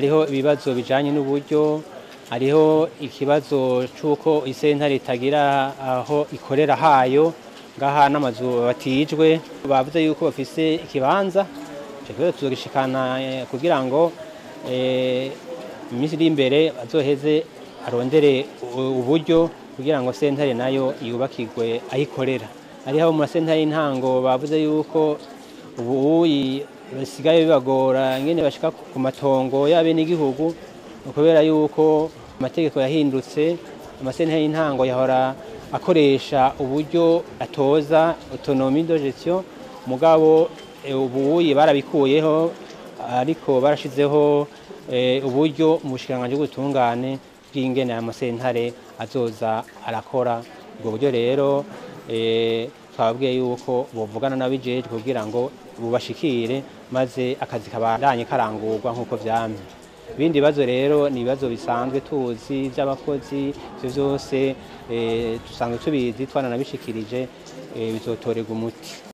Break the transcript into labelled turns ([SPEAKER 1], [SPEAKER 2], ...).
[SPEAKER 1] Hariho ibibazo bijanye n'uburyo, hariho ikibazo c'uko isentare itagira aho ikorera hayo, ngaha n'amazu batijwe. Bavuze yuko bafise ikibanza, ico kibazo tuzogishikana kugira ngo iminsi iri imbere azoheze arondere uburyo kugira ngo sentare nayo yubakirwe aho ikorera. Hariho abo mu masentare y'intango bavuze yuko ubu bisigaye bibagora ingene bashika ku matongo y'abenegihugu, kubera yuko amategeko yahindutse. Amasentare y'intango yahora akoresha uburyo atoza, autonomie de gestion, mugabo ubu barabikuyeho, ariko barashizeho uburyo mu bushikiranganji bw'ubutungane bw'ingene aya masentare azoza arakora. Ubwo buryo rero twababwiye yuko bovugana n'ababijejwe kugira ngo bubashikire, maze akazi kabandanye karangurwa nk'uko vyamye. Ibindi bibazo rero ni ibibazo bisanzwe tuzi by'abakozi, ivyo vyose dusanzwe tubizi, twananabishikirije, bizotorerwa umuti.